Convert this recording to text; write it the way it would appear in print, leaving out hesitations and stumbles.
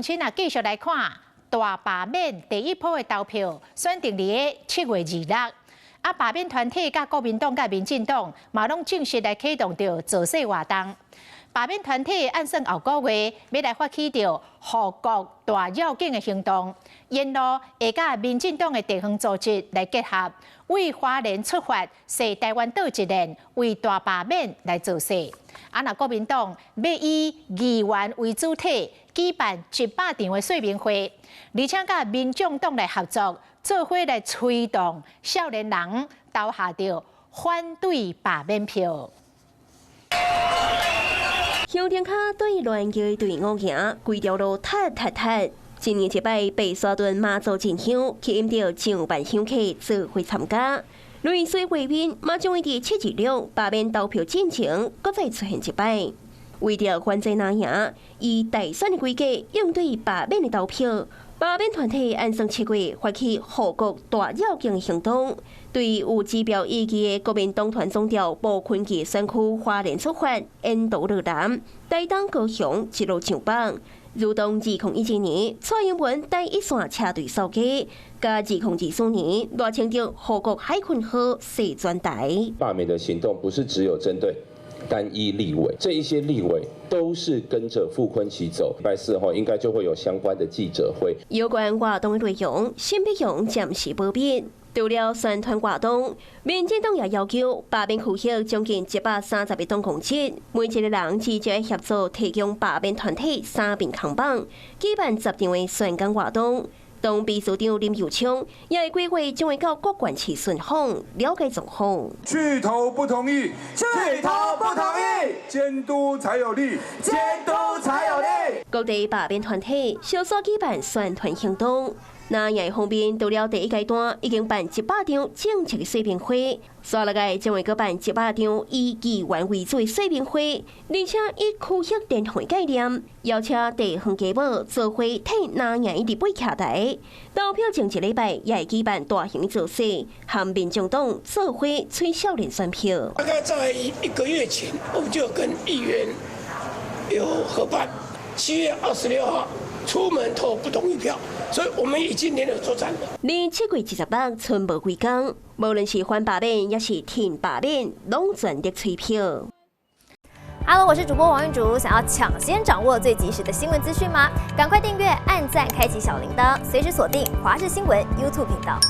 先啊，繼續來看大罷免第一波的投票，選定佇个7月26。啊，罷免團體佮國民黨佮民進黨嘛攏正式來啟動著造勢活動。罷免團體按算後個月欲來發起著護國大繞境的行動，沿路會佮民進黨的地方組織來結合，為花蓮出發，踅台灣島一連，為大罷免來造勢。啊，若國民黨欲以議員為主體舉辦100場的說明會，而且佮民眾黨來合作，做伙來催動少年人投下著反對罷免票。香燈跤對亂叫的隊伍行，規條路踢踢踢。今年這擺白沙屯媽祖進香，吸引著上萬香客做伙參加。類似畫面，嘛將會佇7/26罷免投票進前，閣再出現一擺。為著反制藍營，以大選的規格應對罷免的投票，罷免團體按算7月發起護國大繞境行動，對有指標意義的國民黨團總召傅崐萁選區花蓮出發，沿途落南，台東高雄一路上榜。如同2017年蔡英文第一線車隊掃街，佮2024年賴清德護國海鯤號踅全台。罷免的行動不是只有針對單一立委，這一些立委都是跟着傅崐萁走。禮拜四後應該就會有相關的記者會。有關活動的內容，沈碧榮暫時保密。除了宣傳活動，民進黨也要求罷免區域將近130個黨公職，每一個人至少協助提供罷免團體三面扛棒，舉辦10場的宣講活動。黨秘書長林右昌也會規劃將會到各縣市巡訪，了解狀況。去投不同意，去投不同意，監督才有力，監督才有力。各地罷免團體相續舉辦宣傳行動。藍營方面，除了第一階段已經辦100場政策的說明會，紲落來將會閣辦100場以議員為主的說明會，而且以區域聯防的概念，邀請地方街某做伙替藍營立委徛台。投票前一禮拜也會舉辦大型的造勢，和民眾黨做伙催少年選票。大概在一個月前，我們就跟議員有合辦，7月26號出門投不同意票，所以我們已經聯合作戰了。離7月26賰無幾工，無論是反罷免抑是挺罷免，攏全力催票。 Hello，我是主播王玉竹，想要搶先掌握最及時的新聞資訊嗎？趕快訂閱、按讚、開啟小鈴鐺，隨時鎖定華視新聞 YouTube 頻道。